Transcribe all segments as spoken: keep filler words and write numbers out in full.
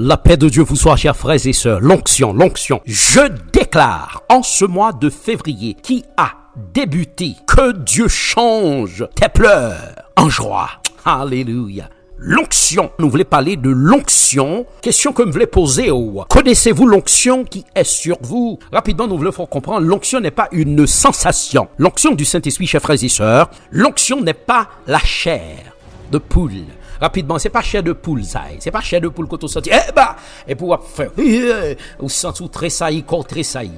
La paix de Dieu vous soit, chers frères et sœurs. L'onction, l'onction. Je déclare en ce mois de février qui a débuté, que Dieu change tes pleurs en joie. Alléluia. L'onction. Nou vle pale de l'onction. Kesyon ke m vle poze w. Connaissez-vous l'onction qui est sur vous? Rapidman, nou vle fè w konprann, l'onction n'est pas une sensation. L'onction du Saint-Esprit, chers frères et sœurs, l'onction n'est pas la chair de poule. Rapidman, se pa chè de poul sa ye. Se pa chè de poul kote w santi, eba, epi w ap fè, ou santi w tresayi, kò w tresayi.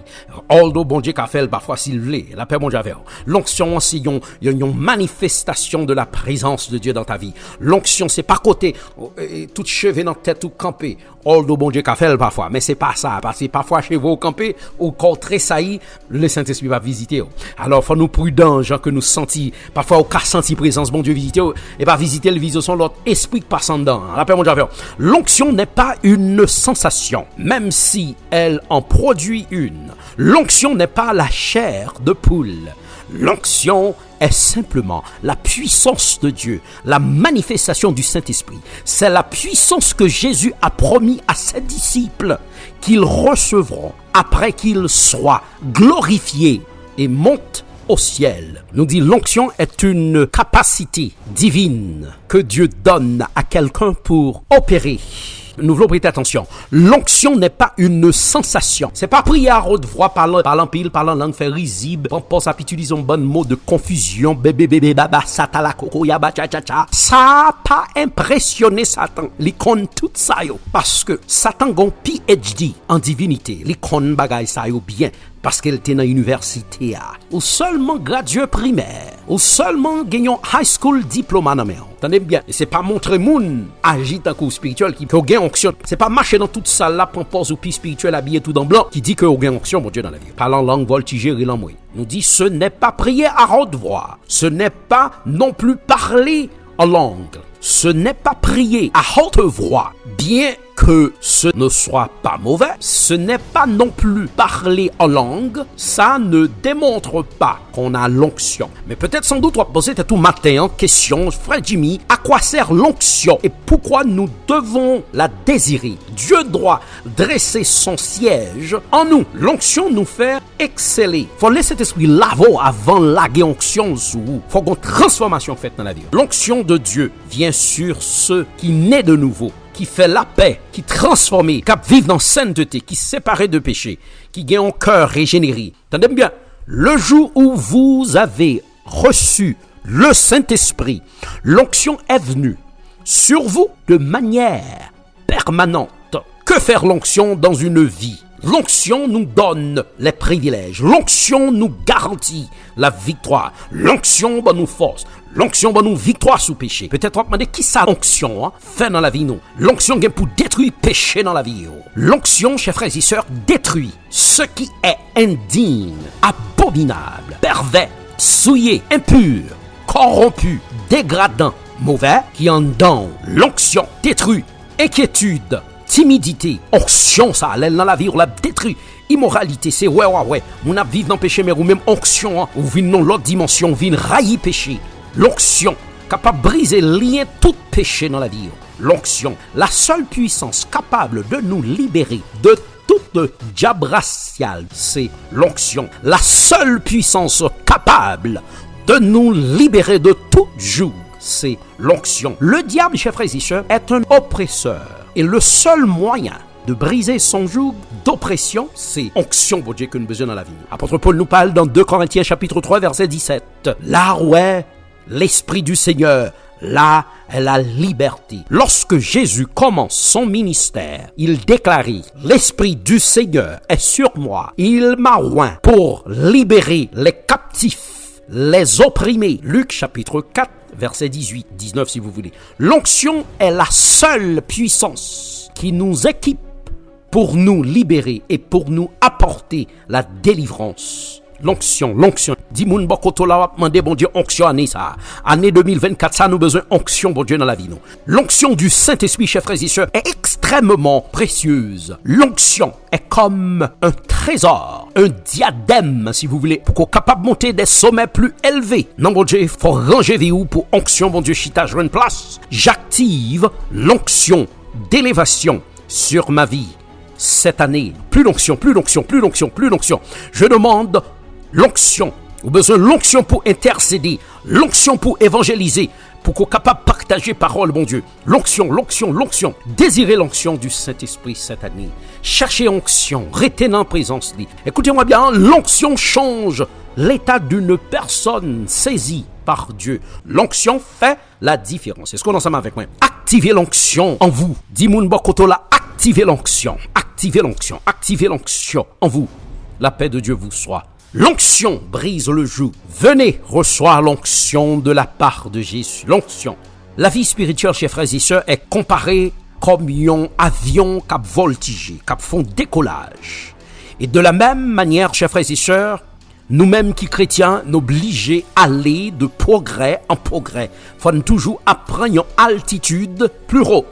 Although Bondye ka fè l pafwa si l vle. Lapè Bondye avè w. L'onction an se yon, yon, yon manifestation de la présence de Dieu dans ta vie. L'onction se pa kote, e, tout cheve nan tèt ou kanpe. Although Bondye ka fè l pafwa, men se pa sa, paske pafwa cheve w kanpe, ou kò w tresayi, Lesentespri p ap vizite w. Alò, fò nou pridan jan ke nou santi. Pafwa ou ka santi prezans Bondye vizite w, e pa vizite l, vizite w se yon lòt espri k pase anndan an. Lapè Bondye avè w. L'onction n'est pas une sensation, même si elle en produit une. L'onction n'est pas la chair de poule. L'onction est simplement la puissance de Dieu, la manifestation du Saint-Esprit. C'est la puissance que Jésus a promis à ses disciples qu'ils recevront après qu'il soit glorifié et monte au ciel. Nou di, l'onction est une capacité divine que Dieu donne à quelqu'un pour opérer. Nou vle w prete atansyon. L'onction n'est pas une sensation. Se pa priye a haute voix, pale, pale anpil, pale an lang, fè rizib, pran pòz ap itilize yon bann mo de konfizyon, bebe, bebe, baba, satala, koko, yaba, tcha, tcha, tcha. Sa pa enpresyone Satan. Li konn tout sa yo. Paske Satan gon P H D an divinite. Li konn bagay sa yo byen. Paske l te nan inivèsite a. Ou sèlman gradye primè. Ou sèlman gen yon high school diploma nan men w. Tande m byen. E se pa montre moun aji tankou w espirityèl ki, ke w gen onksyon. Se pa mache nan tout sal la, pran pòz ou pi espirityèl, abiye tout an blan, ki di ke w gen onksyon Bondye nan lavi w. Pale an lang, vòltije, ri lanmwe. Nou di, ce n'est pas prier à haute voix. Ce n'est pas non plus parler en langue. Ce n'est pas prier à haute voix, bien que ce ne soit pas mauvais. Ce n'est pas non plus parler en langue, ça ne démontre pas qu'on a l'onction. Mais peut-être sans doute w ap poze tèt ou maten an kesyon, frè Jimmy, à quoi sert l'onction et pourquoi nous devons la désirer? Dieu doit dresser son siège en nous. L'onction nous fait exceller. Fò Lesentespri lave w avan l lage onksyon l sou ou. Fò gon transfòmasyon k fèt nan lavi w. L'onction de Dieu vient sur ceux qui naît de nouveau, qui fait la paix, qui transformé, k ap viv nan sentete, ki separe de peche, ki gen yon kè rejenere. Tande m byen. Le jour où vous avez reçu le Saint-Esprit, l'onction est venue sur vous de manière permanente. Que faire l'onction dans une vie? L'onction nous donne les privilèges. L'onction nous garantit la victoire. L'onction ban nou fòs. L'onction ban nou viktwa sou peche. Petèt w ap mande kisa onksyon an fè nan lavi nou. L'onction gen pou detwi peche nan lavi yo. L'onction, chers frères et sœurs, détruit ce qui est indigne, abominable, pervers, souillé, impur, corrompu, dégradant, mauvais, ki anndan w. L'onction détruit enkyetid, timidite. Onksyon sa a, lè l nan lavi w, l ap detwi imoralite. Se wè w a wè moun ap viv nan peche, men ou menm onksyon an, ou vin nan lòt dimansyon, ou vin rayi peche. L'onction kapab brize lyen tout peche nan lavi w. L'onction, la seule puissance capable de nous libérer de tout diable racial, c'est l'onction. La seule puissance capable de nous libérer de tout joug, c'est l'onction. Le diable, chers frères et sœurs, est un oppresseur. Et le seul moyen de briser son joug d'oppression, c'est onction, Bondye, ke nou bezwen nan lavi nou. Apot Pòl nou pale nan de Korentyen chapit twa vèsè disèt. La ou wè, L'Esprit du Seigneur, là est la liberté. Lorsque Jésus commence son ministère, il déclarait, l'Esprit du Seigneur est sur moi. Il m'a oint pour libérer les captifs, les opprimés. Luc chapitre quatre, verset dix-huit, dix-neuf si vous voulez. L'onction est la seule puissance qui nous équipe pour nous libérer et pour nous apporter la délivrance. L'onction, l'onction. Di moun bò kote w la, w ap mande Bondye onksyon ane sa a. Ane de mil vennkat sa, nou bezwen onksyon Bondye nan lavi nou. L'onction du Saint-Esprit, chers frères et sœurs, est extrêmement précieuse. L'onction est comme un trésor, un diadème, si vous voulez, pou ke w kapab monte des sommets plus élevés. Non, Bondye, fò ranje vi w pou onksyon Bondye chita jwenn plas. J'active l'onction d'élévation sur ma vie cette année. Plus d'onction, plus d'onction, plus d'onction, plus d'onction. Je demande l'onction. Ou bezwen lonksyon pou entèsede, lonksyon pou evanjelize, pou ke w kapab pataje pawòl Bondye. L'onction, l'onction, l'onction. Désirez l'onction du Saint-Esprit cette année. Chache onksyon, rete nan prezans li. Écoutez-moi bien, l'onction change l'état d'une personne saisie par Dieu. L'onction fait la différence. Èske w ansanm avèk mwen? Activez l'onction en vous. Di moun bò kote w la, activez l'onction, activez l'onction, activez l'onction en vous. La paix de Dieu vous soit. L'onction brise le joug. Venez recevoir l'onction de la part de Jésus. L'onction. Lavi espirityèl, chè frè e sè, è konpare kòm yon avyon k ap vòltije, k ap fè yon dekolaj. E de la menm manyè, chè frè e sè, nou menm ki kretyen, nou blije ale de pwogrè an pwogrè. Fò n toujou ap pran yon altitid pli wo.